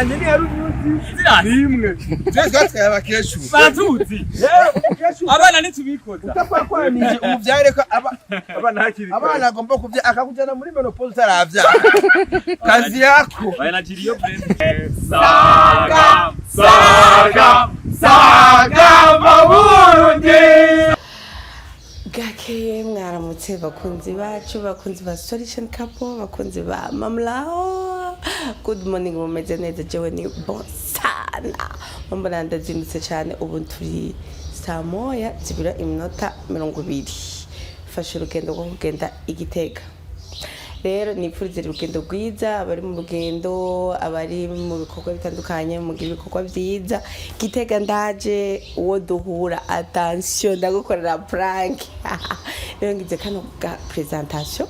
Itandukanye ni ya Runyuzi nimwe. Twese twatwaye abakecuru. Baratuzi abana ntitubikoza. Utakwakwamije umuvyare ko aba abana hakiri kare. Abana agomba kuvya akakujana muri ménopause utaravyara. Kazi yako. Bayanakiriyo. Saga saga saga maburundi. Bwakeye, mwaramutse bakunzi bacu, bakunzi ba Solution Couple, bakunzi ba Mamlao. Good morning, mumeze neza? Jewe ni bon sana, mbona ndazindutse cyane. Ubu turi saa 1 zibura iminota 20. Fashe urugendo rwo kugenda Igitega. Rero nipfurize urugendo rwiza abari mu rugendo, abari mu bikorwa bitandukanye, mugira ibikorwa byiza. Gitega ndaje, uwo duhura, attention, ndagukorera prank. Rero ngize kano ga présentation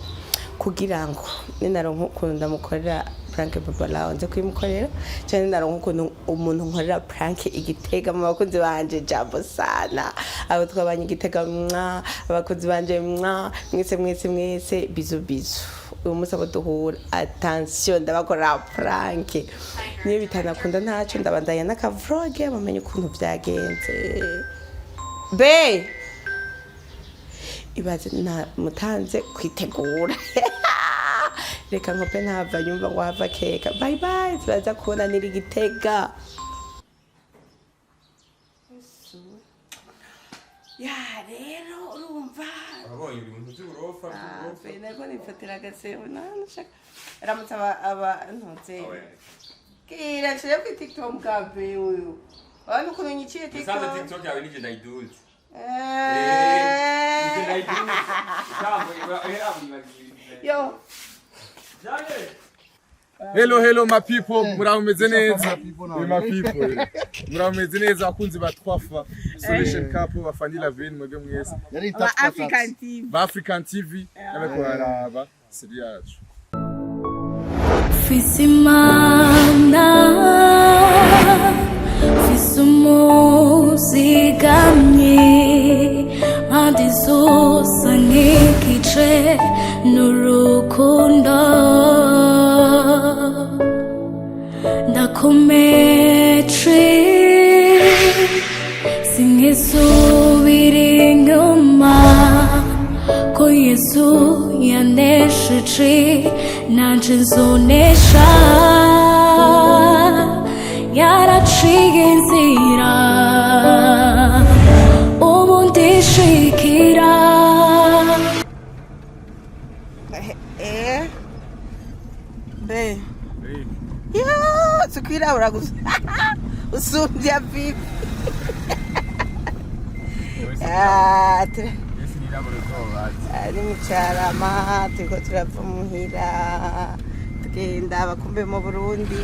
kugira ngo ninaronka ukuntu ndamukorera prank Baba Lao, nze kuyimukorera cyane. Ninaronka ukuntu umuntu nkorera prank Igitega mu bakunzi banje, jambo sana abo twabanye Igitega, mwa abakunzi banje, mwa mwese mwese mwese, bisous bisous. Uyu munsi abo duhura, attention, ndabakorera prank. Niyo bitanakunda ntacyo, ndabandanya n'aka vlog bamenye ukuntu byagenze. Be ibaze namutanze kwitegura. Reka nkope, ntava nyumva ngo hava keka. Bye bye, turaza kubonanira Igitega. Ya rero urumva. Wabonye ibintu by'uburofa by'uburofa. Pe nako nifatira agasebo nashaka ramutse aba aba ntuze kira nshire kuri TikTok bwa uyu urabona ukuntu nyiciye. Musanze. TikTok. TikTok yawe nije ndayiduze. Eh. Nije ndayiduze. Jambo era. Yo. Hello hello my people, muraho, meze neza? My people, muraho, meze neza? Abakunzi ba Twafa Solution Couple, bafani Lavine, mwebwe mwese Ba African TV. Ba African TV n'abariko bararaba série yacu. Mfise Imana, mfise umuzigamyi, mpande zose nk'igice n'urukundo. Ndakomeje, sinkisubira inyuma, ko Yesu yanesheje, nanje nzonesha. Yaraciye inzira, ubu ndishikira. Eh. Be. Yo, tukwirabura gusa. Usumbya vipi? Ah, ari mu Cyarama, turiko turava muhira tugenda bakumbe mu Burundi.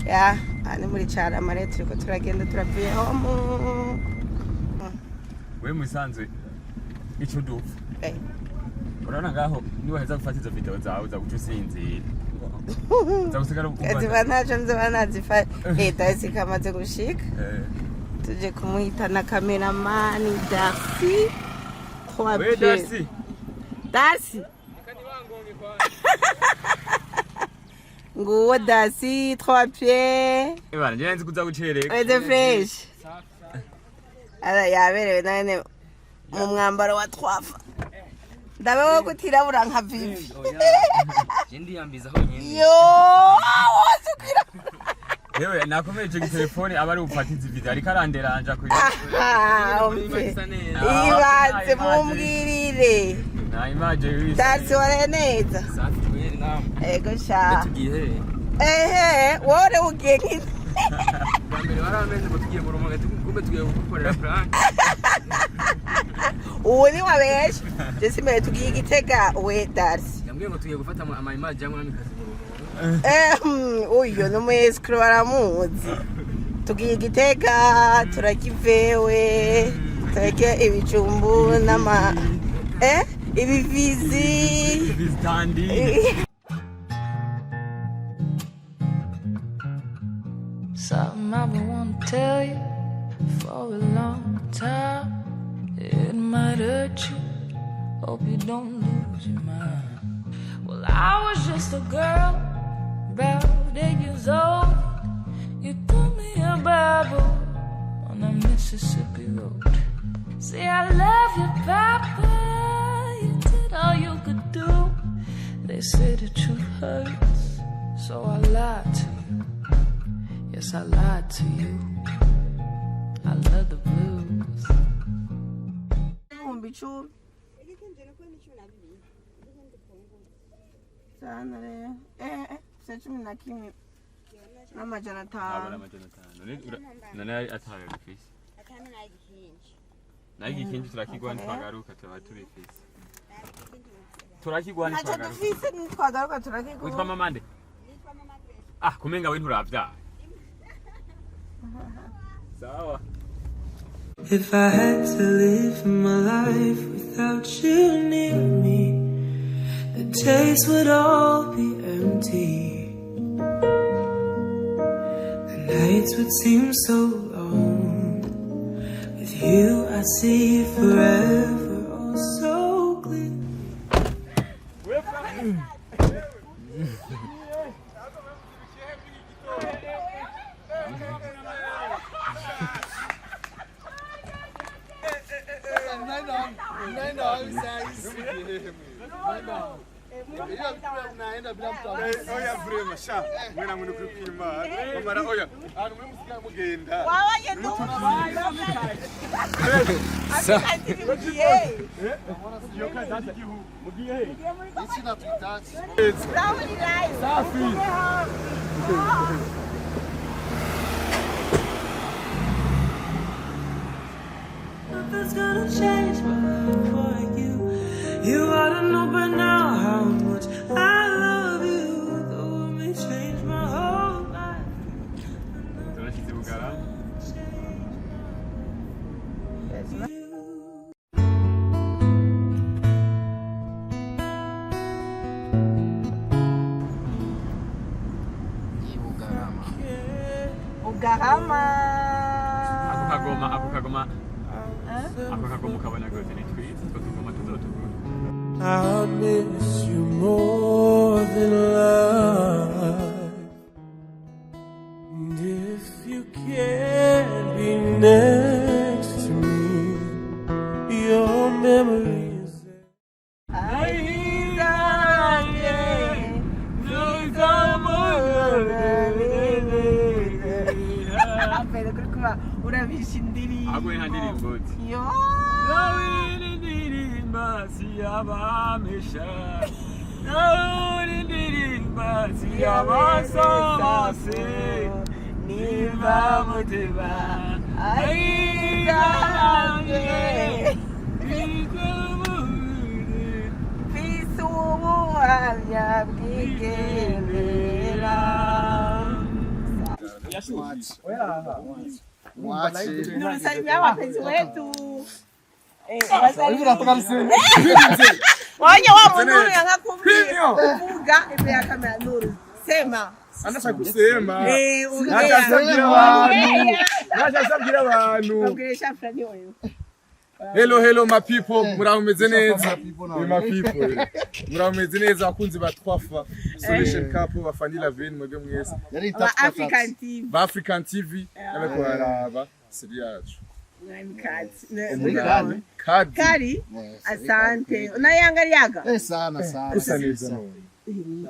Ya, aha ni muri Carama rero, turiko turagenda, turavuye home. We musanzwe ico dupfa. Eh. Urabona ngaho niwaheza gufata izo video zawe, uza guca usinzira, uza gusigara umva- Ziba ntaco nzoba nazifa. Eh, Darcy kamaze gushika. Eh. Tuje kumuhitana cameraman Darcy. Trois We pieds. Darcy. Darcy. Nguwo Darcy, trois pieds. Ebana njye nzi kuza gucereka. Meze fresh. Ara yaberewe nawe mu mwambaro wa twafa. Ndabeho kutirabura nka Vivi. Ndiyambiza aho nyene. Yo, wose kwirabura. Yewe nakomeje telefone aba ari ufata izi video ariko aranderanja kuri. Ah, umve. Ibanze mumbwirire. Na image wisa. Darcy, waraye neza? Safi kweli, namwe? Ego sha. Tugiye he? Ehe, wore ugiye nk'ino. Bwa mbere warameze ngo tugiye mu Rumonge, kumbe tugiye gukorera prank. Ubu ni wabesha. Jesi mbere tugiye Igitega we Darcy. Yambwiye ngo tugiye gufata ama image ya mwamikazi mu Rumonge. Uyu ni umu escroc, baramuzi. Tugiye Igitega, turakivewe, turarya ibijumbu n'ama ibivizi. Vizitandi. Something I've been wanting to tell you for a long time. It might hurt you. Hope you don't lose your mind. Well, I was just a girl, about 8 years old. Mississippi Road. Say I love you, Papa. You did all you could do. They say the truth hurts, so I lied to you. Yes, I lied to you. I love the blues. 10,000. Sana rero se 11 n'amajana Abona 5. 500. None atayo dufise. Nayo igikinji turakigwa ntitwagaruka, turaba tubifise. Turakigwa Ntacyo ntitwagaruka. dufise, nitwagaruka turakigwa. Witwa mama nde? Ah, kumenga we nturavyara. Sawa. If I had to live my life without you near me, the days would all be empty. The nights would seem so long. With you, I see forever oh so clear. Oya, vraiment sha mwana muntu kuri kwimana mama, oya, ahantu muri musigaye mugenda. Wabanye mugiye. Iyo kazi y'igihugu mugiye he? Turahurirayo. Safi. Nothing's gonna change my love for you. You ought to know by now how much I love you. The world may change my whole life. Turashize Bugarama. You. Ibugarama. Bugarama. Ako kagoma, ako kagoma. Ako kagoma ukabona gose ni twiza, utwo tugoma tuzotugura. I miss you more than life. And if you can't be next to me, your memories. Ayizange. Apera kuri kuba urabisha indirimbo. Ahubwo nta ndirimbo uzi. Yo. Ndirimba siyabamesha, ndirimba siyabasabase, nimba mutima. Ayizange. Mfise ubuhamya bwigendera. Tunasalimia wapenzi wetu. Waonye wa Nuru yangakubwira kuvuga imbere ya kamera. Nuru, sema. Anashaka kusema. Ongea. Nachasabwira abantu. Nachasabwira abantu. Babwire shafra ni oyo. Hello, hello my people, muraho meze neza? Ni my people. Muraho meze neza, abakunzi ba Twafa Solution Couple, bafani Lavine, mwebwe mwese. Aba African TV. Ba African TV n'abariko bararaba siri yacu. Mwamikazi. Umunani. Kadi. Kari, asante. Unayeangaliaga? Sana sana. Usa neza none.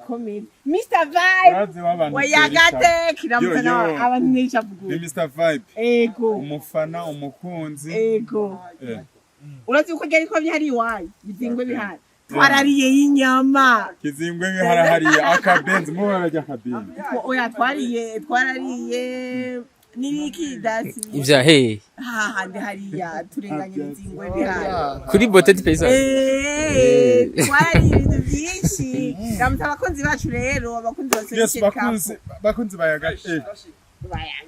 Komini. Mr. Vibe. Wayagate kiramutsa Yo, yo. abantu Ni n'icyavuga. Mr Vibe, Ego. umufana, umukunzi. Ego. Urazi uko ryari ko bihari iwanyu? Bizingwe bihari. Twarariye y'inyama. Kizingwe nk'iharahariye akabenzi, muba bararya akabenzi. Oya, twarariye n'ibiki dasi. Ivya hehe? Hahandi hariya turenganye bizingwe bihari. Kuri Bote Pesa. Twarariye ibintu byinshi. Ramutsa abakunzi bacu rero, abakunzi ba Yes, Solution bakunzi, Couple. bakunzi bayaga,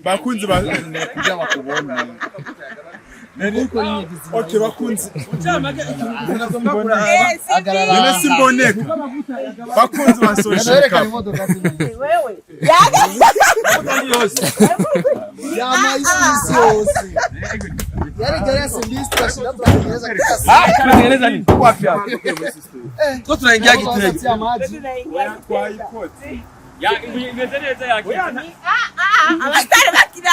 bakunzi ba Kugira bakubone. Okay, bakunzi. Si None simboneka. Bakunzi ba Solution Yerekana Couple. imodoka zinini. Wewe. Yaga. Yama isi yose. Yari list ashira tunatengeneza kila siku. Tunatengeneza nini? Tuko tunaingia Gitega. Maji. Tunaingia. Ya, imeze neza yakira. Abasitari bakira.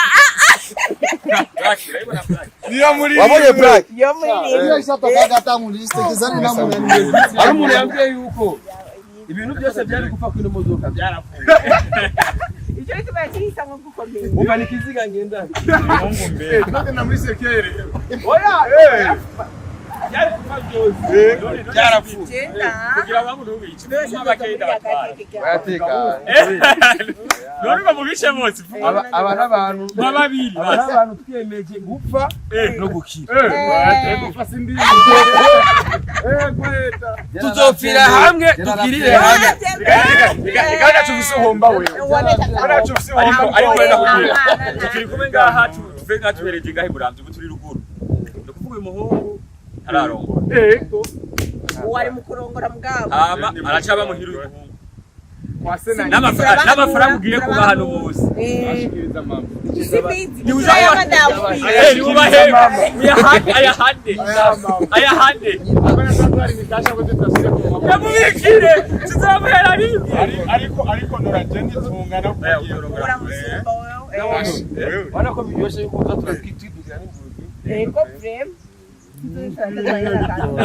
Niyo muri Wabonye black? Yo muri Hiyo ishatokaga hata muliste kizani namuna ni. Hari umuntu yambwiye yuko ibintu byose byari gupfa kuri ino modoka byarapfuye. Icyo gituma yakihisamo gukomeza. Umva ni ikiziga ngendana. Mungu mbere. Tugenda muri sekere. Oya! Byari gupfa byose. Byarapfuye. Genda. Kugira abantu ntubice. Nk'abakenda batwara. Bayateka. None bamubice bose. Aba n'abantu Nka babiri. aba n'abantu twiyemeje gupfa no gukira. Tuzopfira hamwe dukirire hamwe. Reka nacu ufise uhomba wewe. Nacu ufise uhomba. Ariko wenda kubwira. Turi kumwe ngaha tuve ngaha tubereje ngahe Muramvya ubu turi ruguru. Ni ukuvuga uyu muhungu ntararongora. Yego. Wari mu kurongora mugabo. Hama aracaba muhira uyu muhungu. Kwase na N'amafaranga ugiye kubaha hano bose. Ashikiriza mama. Simbizi. Ni uzaba- Eh, ubahe. Uyahande ayahande. Ayahande. Abana satwari mitasha ko tutasire ku mama. Yamubikire. Tuzamuhera rimwe. Ariko noraje nditungana Oya, uyorongora. Uramusumba wewe. Urabona ko biryoshye yuko tuza turatwidugira n'inzugi. Ego frame.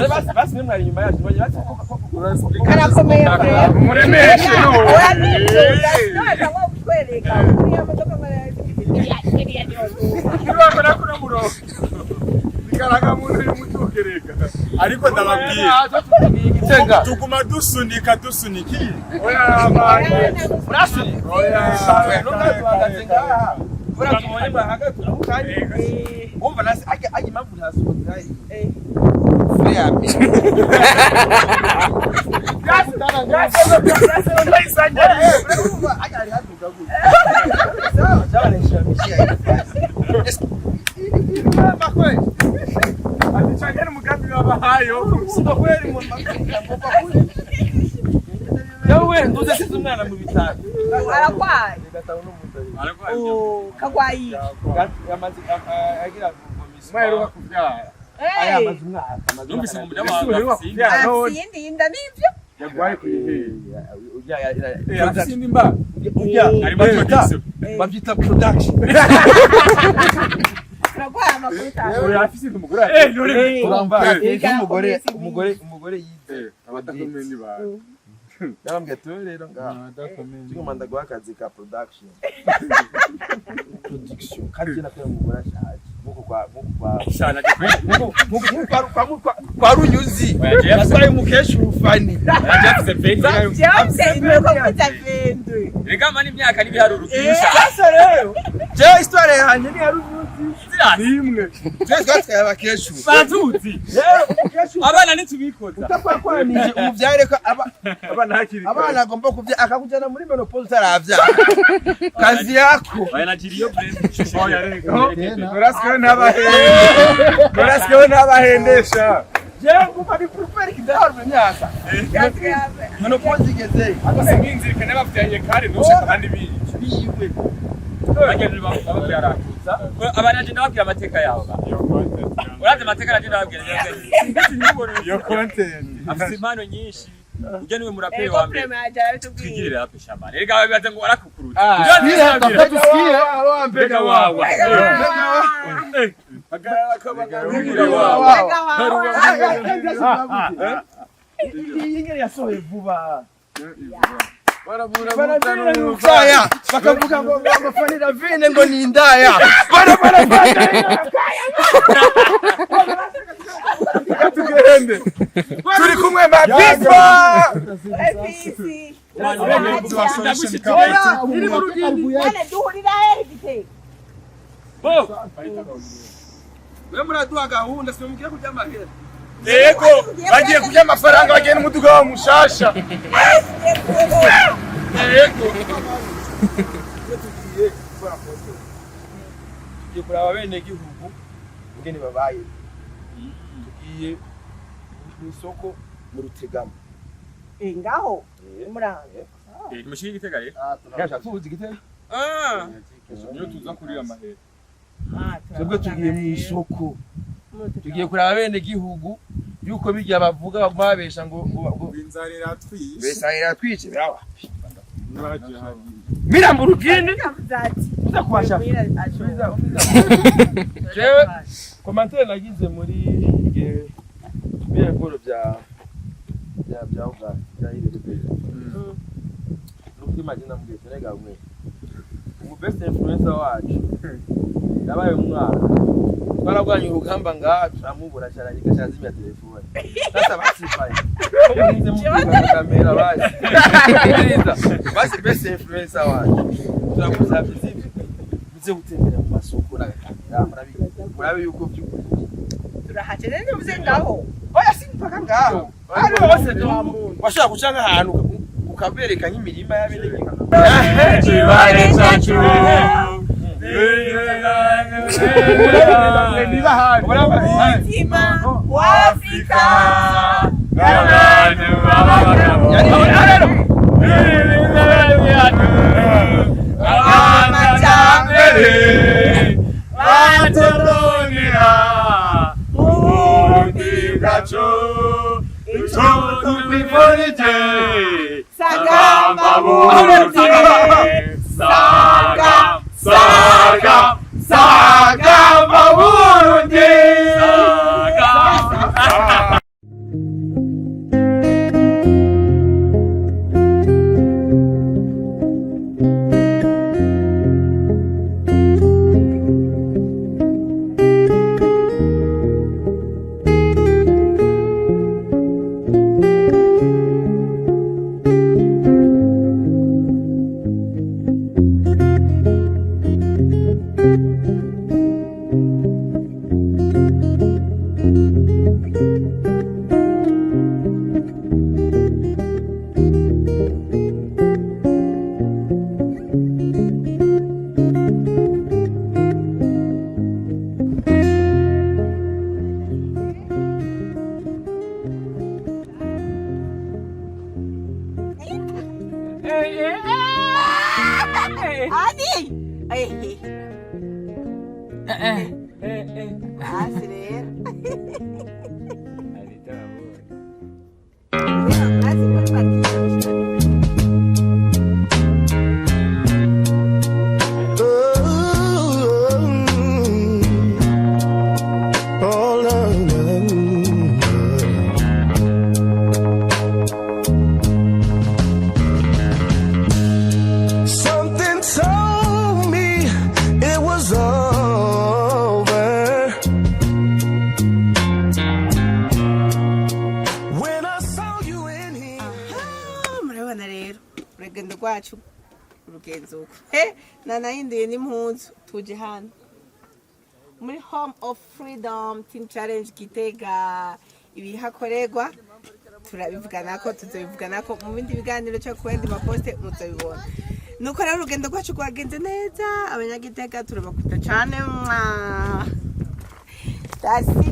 Basi basi nimwe mwari inyuma yacu bajya bati Karakomeye frame. Muremeshe no. Kwereka uriya modoka ngo iriya niyo. Ntiwakora kuno murongo. Ikaranga muntu y'umutukereka. Ariko ndababwiye Gitega. tuguma dusunika dusunikiye. Oya mama. Urasunika. Oya. Nubwo tuhagaze ngaha. Kubera tubonye mwahagaze aho kandi. Wumva nasi ajya ajya impamvu ntasohoka hariya. Urumva ajya ari haduka gutya. Ati umugambi wabahayo. Yewe nduze size umwana mu bitaro. Aragwaye. Aragwaye. Kagwaye iki? Amaze agira vomisma. Mwaheruka kubyara. Aya amaze umwaka. Amaze Numvise mu umwaka. munyamahanga Ese afise kubyara none. Asindi inda nivyo. Yagwaye kuyihe. Ujya Afise indi mba. ujya Harimo production. babyita production. Turagwaye amakuru cyane. Oya afise indi umugore. Eh, none. Urumva Eh. umugore umugore umugore yize Abadakomeye ni ba. yarambwiye ati "Wewe rero ngaha tugomba ndaguha akazi ka production production kandi njye nakora umugore ashaje nkuko kwa nkuko kwa Shana je kwe. nkuko nkuko kwa kwa Runyuzi Oya, je yatwaye umukecuru Fani Oya, je afise venti. Byose inuko kuta vendwe. Rega mani imyaka n'ibiharuro ukirusha. Sasa rero jewe histoire yanjye ni ya Runyuzi Zirasi. Nimwe. twese twatwaye abakecuru Baratuzi. rero umukecuru Abana ntitubikoza. utakwakwamije umuvyare ko aba Abana hakiri kare. abana agomba kubya akakujyana muri menopause utaravyara kazi yako Oya nagiriyo blend. Oya reka. Norasikeho ntabahende. Norasikeho ntabahendesha. jewe ngumva ni prepare kidaharura imyaka menopause igeze Akose nk'inzirikane bafitanye kare ntushaka kandi biyi. biwe Abana nje ndababwira amateka yabo. ba. Urazi amateka nje ndababwira. Iyo content. Afise impano nyinshi. Ujya niwe muraperi Ego wa mbere. frame ajara bitubwiye. Twigirire hafi shamani. Erega babibaza ngo warakukuruta. Ah. Ujya niwe ndababwira. Tusikie. Mbega wawa. Eh, Hagarara kabagaro. Mbega wawa. iyi ngeri yasohoye vuba Barabura Barabura bakavuga ngo ngo Fani Ravine ngo ni indaya Tugende. Turi kumwe ma people. Efisi. Iri mu rugindi. None duhurira hehe Gitega? Bo. we muraduha gahunda simubwire kurya amahera Yego, bagiye kurya amafaranga bagiye n'umuduga wa mushasha. Yego. Twe tugiye gukora concert. Tugiye kuraba abenegihugu ingene babaye. Tugiye mu isoko mu Rutegama. Eh, ngaho muranga. Mushiki Gitega rero. Yasha tuzi Gitega? Ah. Niyo tuza kurira amahera. Twebwe tugiye mu isoko. Tugiye kuraba abenegihugu yuko bijya bavuga baguma babesha ngo ngo Inzara iratwishe. besa iratwice birawa. Muraje hano. Miramburugini Kavuze ati, Uza kubasha. Jewe commentaire nagize muri igihe biyagoro bya Uganda bya IRB. Nuko imagine namubwiye Senegal mwe. Umu best influencer wacu yabaye umwaka twaragwanye urugamba ngaha, turamubura, cyaranyika, cyazimya telefone. Sasa basipaye murinze muvuga kamera basi. Biriza basi, best influencer wacu, turagusabye sivyo, muze gutembera mu masoko n'agakamera, murabi murabe yuko by'ukuri Turahace rero, muze ngaho. Oya, si mpaka ngaho ari hose, washobora guca nk'ahantu ukabereka nk'imirima y'abenegihugu. Ikibare cyacu. Umutima wa Afurika. Abantu b'abagabo. Amajyambere baturunira uburundi bwacu, icyo tukwifurije. Sagamba. Burundi, saga saga sagamba Burundi, saga. Ani! Hasi rero. Hasi kuri parking. Oh, no, no. Something told me it was over when I saw you in here. Ah, murabona rero urugendo rwacu urugenzo uko he nanahinduye n'impunzu. Tuje hano muri Home of Freedom Team Challenge Gitega. Ibihakorerwa turabivuganako, tuzobivuganako mu bindi biganiro cyo ku yandi maposte muzobibona. Nuko rero urugendo rwacu rwagenze neza. Abanyagitega turabakunda cane. Mwa. That's it.